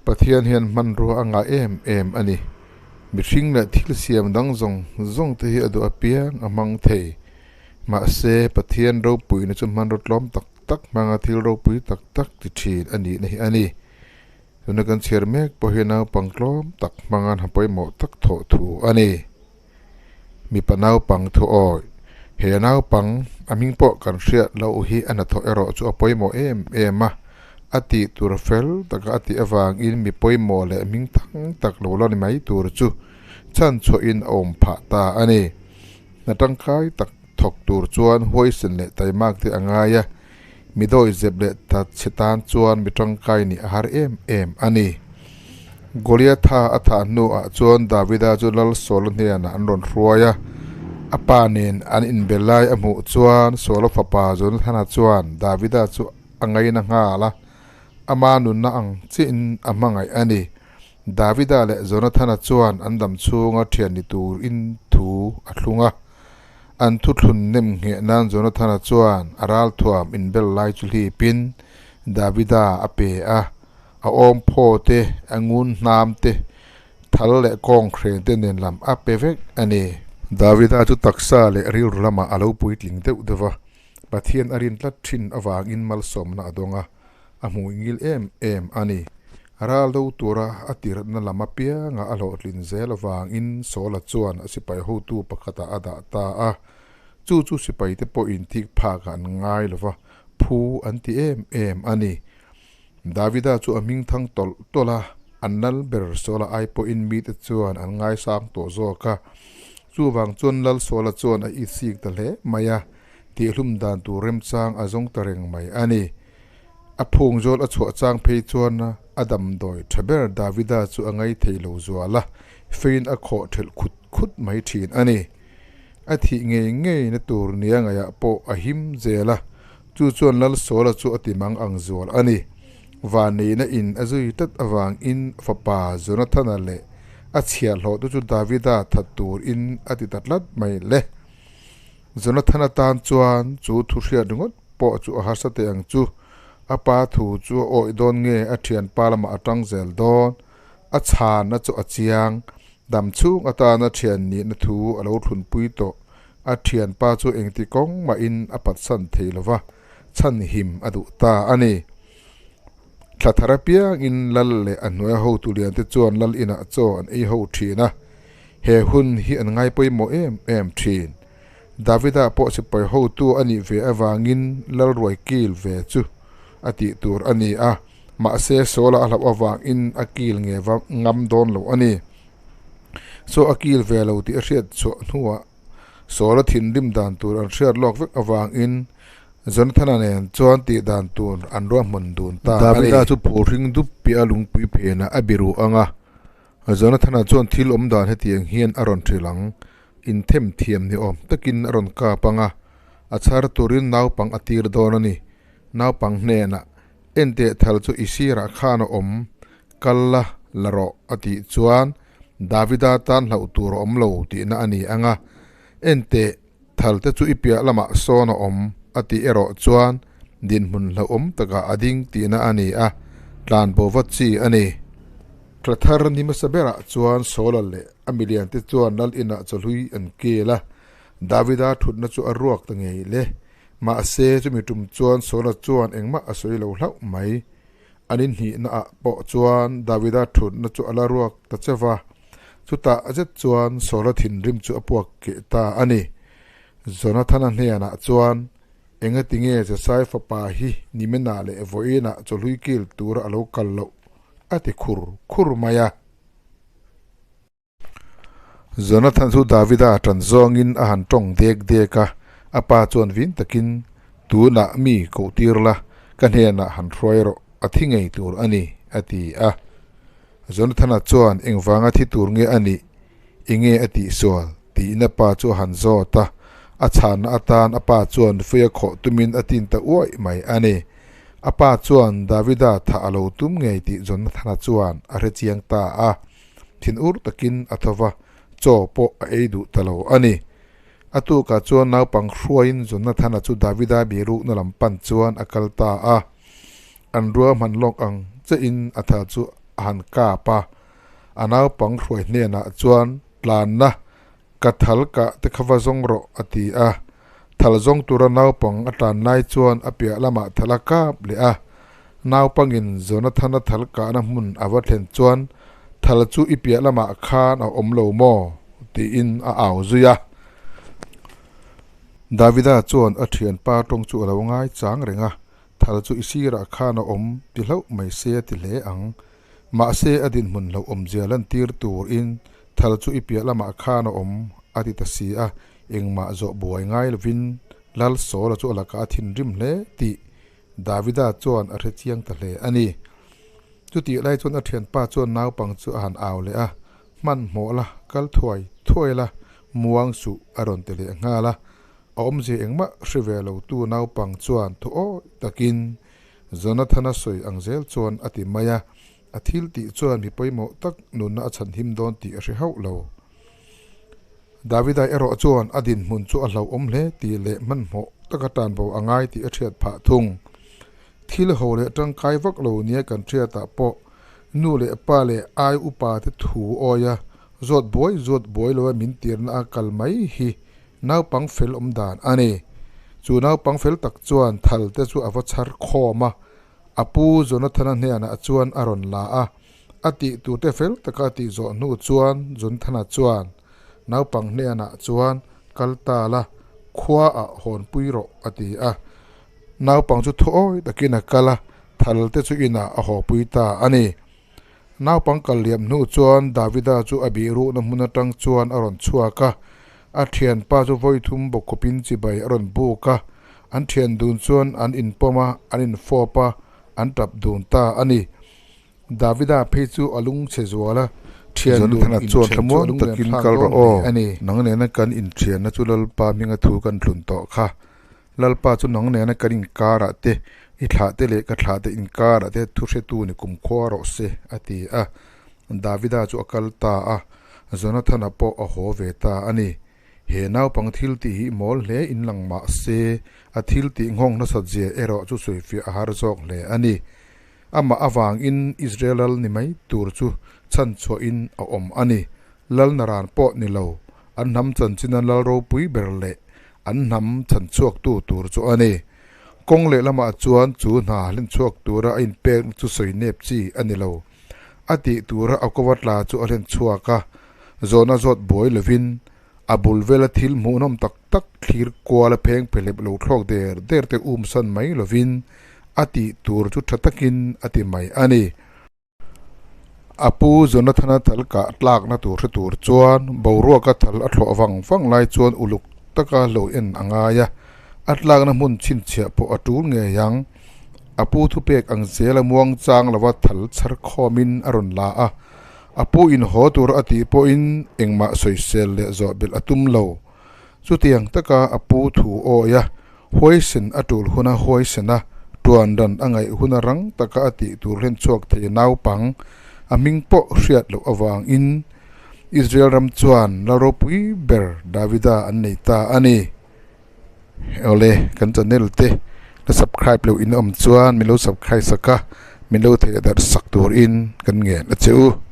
Pathian hian hmanrua a ngah em em a ni. Mihring leh thil siam dang zawng zawng te hi a duh apiang a hmang thei. Mahse, Pathian ropuina chu hmanraw tlawm tak tak hmanga thil ropui tak tak ti thin a nihna hi a ni. Tuna kan chhiar mek pawh hi naupang tlawm tak hmanga hna pawimawh tak thawh thu a ni. Mipa naupang thu awi, he naupang a hming pawh kan hriat loh hi a hnathawh erawh chu a pawimawh em em a, a tih tur fel taka a tih avangin mi pawimawh leh hming thang tak lo la ni mai tur chu chhanchhuahin a awm phah ta a ni. Hna tangkai tak thawk tur chuan huaisen leh taimak te a ngai a, mi dawi zep leh ta chhe tan chuan mi tangkai nih a har em em a ni. Goliatha a thah hnuah chuan Davida chu Lal Saula hnenah an rawn hruai a, a pa nen an inbe lai a hmuh chuan Saula fapa Jonathana chuan Davida chu a ngaina nghal a, ama nunna ang chiahin a hmangaih a ni. Davida leh Jonathana chuan an dam chhunga thian ni turin thu a thlung a. An thuthlun nem ngheh nan Jonathana chuan a ralthuam inbel lai chu hlipin Davida a pe a, a awmphaw te, a ngun hnam te, thal leh kawnghren te nen lam a pe vek a ni. Davida chu taksa leh rilru lamah a lo puitling deuh deuh va, Pathian a rin tlat thin avangin malsawmna a dawng a, a hmuh ngil em em a ni. Ral do tura a tirna lam apianga a hlawhtlin zel avangin Saula chuan a sipai hotu pakhatah a dah ta a. Chu chu sipaite pawhin thik phakah an ngai lo va, phu an ti em em a ni. Davida chu a hming thang tawlh tawlh a, an lal ber Saula ai pawhin mite chuan an ngaisang tawh zawk a. Chuvang chuan Lal Saula chuan a itsik ta hle mai a, tihhlum dan tur remchang a zawng ta reng mai a ni. A phung zawl a chhuah chang phei chuan a damdawi tha ber Davida chu a ngai thei lo zual a, fein a khawh thelh khut khut mai thin a ni. A thih ngei ngei na tur nia ngaihah pawh a him zel a, chu chuan Lal Sawla chu a ti mang ang zual a ni. Vanneihna in a zui tlat avangin fapa Jonathana leh a chhiahhlawh te chu Davida that turin a ti ta tlat mai le. Jonathana tan chuan chu thu hriat ringawt pawh chu a harsa teh ang chu. A pa thu chu a awih dawn nge a thianpa lamah a tang zel dawn? A chhanna chu a chiang. Dam chhung atana thian nihna thu a lo thlunpui tawh. A thianpa chu engti kawng mahin a patsan thei lo va, chhanhim a duh ta a ni. Thla thar apiangin Lal leh a hnuaia hotu liante chuan Lal inah chaw an ei ho thin a, he hun hi an ngai pawimawh em em thin. Davida pawh sipai hotu a nih ve avangin Lal ruai kil ve chu a tih tur a ni a, mahse Saula a hlauh avangin a kil nge va ngam dawn lo a ni. Chaw a kil ve lo tih a hriat chhuah hnuah Saula thinrim dan tur an hriat lawk vek avangin Jonathana nen chuan tih dan tur an ruahman dun ta a ni. Davida chu phur hring dup piah a lungpui phenah a biru ang a, Jonathana chuan thil awm dan hetiang hian a rawn hrilh ang, Inthem thiam ni awm takin a rawn kap ang a, a chhar turin naupang a tir dawn a ni. Naupang hnenah, Enteh thal chu i sirah khan a awm, kal la, la rawh, a tih chuan Davida tan hlauh tur a awm lo tihna a ni ang a, Enteh, Thal te chu i piah lamah sawn a awm a tih erawh chuan dinhmun hlauhawm takah a ding tihna a ni a, tlan bo vat chi a ni. Thla thar ni hmasa berah chuan Saula leh a milian te chuan lal inah chawhlui an kel a, Davida thutna chu a ruak ta ngei le. Mahse, chumi tum chuan Saula chuan engmah a sawi lo hlauh mai. An inhnihnaah pawh chuan Davida thutna chu a la ruak ta che va, chutah zet chuan Saula thinrim chu a puak keh ta a ni. Jonathana hnenah chuan, Engati nge Jesai fapa hi niminah leh vawiinah chawhlui kil tura a lo kal loh? a ti khur khur mai a. Jonathan chu Davida tan zawngin a han tawng dek dek a, a pa chuan vin takin, Tunah mi koh tir la, ka hnenah han hruai rawh, a thi ngei tur a ni, a ti a. Jonathana chuan engvanga thi tur nge a nih, enge a tihsual? tiin a pa chu a han zawt a, a chhanna atan a pa chuan nufui a khawh tumin a tin ta uaih mai a ni. A pa chuan Davida thah a lo tum ngei tih Jonathana chuan a hrechiang ta a. Thinur takin a tho va, chaw pawh a ei duh ta lo a ni. A tukah chuan naupang hruaiin Jonathana chu Davida bihrukna lam pan chuan a kal ta a. An ruahman lawk ang chein a tha chu a han kap a. A naupang hruai hnenah chuan tlanna ka thal kah te kha va zawng rawh a ti a. Thal zawng tura naupang a tlan lai chuan a piah lamah thal a kap leh a. Naupangin Jonathana thal kahna hmun a va thlen chuan thal chu i piah lamah khan a awm lo maw? tiin a au zui a. Davida chuan a thianpa tawng chu a lo ngai chang reng a, Thal chu i sirah khan a awm ti hlauh mai se a ti hle ang. Mahse a dinhmun hlauhawmzia lantir turin thal chu i piah lamah khan a awm a ti ta si a, engmah zawh buai ngai lovin Lal Sawla chu a lakah a thinrim hle tih Davida chuan a hre chiang ta hle a ni. Chutih lai chuan a thianpa chuan naupang chu a han au leh a, Hmanhmawh la, kal thuai thuai la, muang suh a rawn ti leh nghal a. A awmzia engmah hre ve lo tu naupang chuan thu awi takin Jonathana sawi ang zel chuan a ti mai a, a thil tih chuan mi pawimawh tak nunna a chhan him dawn tih a hre hauh lo. Davida erawh chuan a dinhmun chu a hlauhawm hle tih leh hmanhmawh taka tanbo a ngai tih a hriat phah thung. Thil ho leh tangkai vak lo nia kan hriatah pawh nu leh pa leh ai upa te thu awia zawt buai zawt buai loa min tirna a kal mai hi Naupang fel awm dan a ni. Chu naupang fel tak chuan thal te chu a va chhar khawm a, a pu Jonathana hnenah chuan a rawn la a. A tih tur te fel taka a tih zawh hnu chuan Jonathana chuan naupang hnenah chuan kal ta la, khua ah hawn pui rawh a ti a. Naupang chu thuawi takin a kal a, thal te chu inah a haw pui ta a ni. Naupang kal liam hnu chuan Davida chu a bihrukna hmun atang chuan a rawn chhuak a, a thianpa chu vawi thum bawkkawpin chibai a rawn buk a, an thian dun chuan an inpawm a, an infawp a, an tap dun ta a ni. Davida phei chu a lungchhe zual a, thian dun Jonathana chuan inthian chu a thlamuan lunglen takin thlak kal dawn rawh aw, hle a ni. Nang nena kan inthianna chu Lalpa hminga thu kan thlun tawh kha. Lalpa chu nang nena kan inkarah te, i thlah te leh ka thlah te inkarah te thu hretu ni kumkhua rawh se, a ti a. Davida chu a kal ta a, Jonathana pawh a haw ve ta a ni. He naupang thil tih hi mawl hle in lang mah se, a thil tih nghawng nasat zia erawh chu sawifiah a har zawk hle a ni. Amah avangin Israel lal ni mai tur chu chhanchhuahin a awm a ni. Lal naran pawh ni lo, an hnam chanchina lal ropui ber leh an hnam chhanchhuaktu tur chu a ni. Kawng lehlamah chuan chu hna hlenchhuak tura a inpekna chu sawi nep chi a ni lo. A tih tura a kova tla chu a hlenchhuak a, zawhna zawt buai lovin a bul vela thil hmuhnawm tak tak thlir kuala pheng phelep lo thlawk der der te umsan mai lovin a tih tur chu tha takin a ti mai a ni. A pu Jonathana thal kah tlakna tur hre tur chuan boruaka thal a thlawh vang vang lai chuan uluk taka lo en a ngai a, a tlakna hmun chhinchhiah pawh a tul ngei ang. A pu thupek ang zela muang chang lova thal chhar khawmin a rawn la a, a pu in haw tur a tih pawhin engmah sawisel leh zawh belh a tum lo. Chutiang taka a pu thu awi a, Huaisen a tul huna huaisen a, tuan ran a ngaih huna rang taka a tih tur hlen chhuak thei naupang a hming pawh hriat loh avangin Israel ram chuan lal ropui ber Davida an nei ta a ni. Awle, kan channel te la subscribe loh in awm chuan min lo subscribe sak a, min lo theih darh sak turin kan ngen a che u.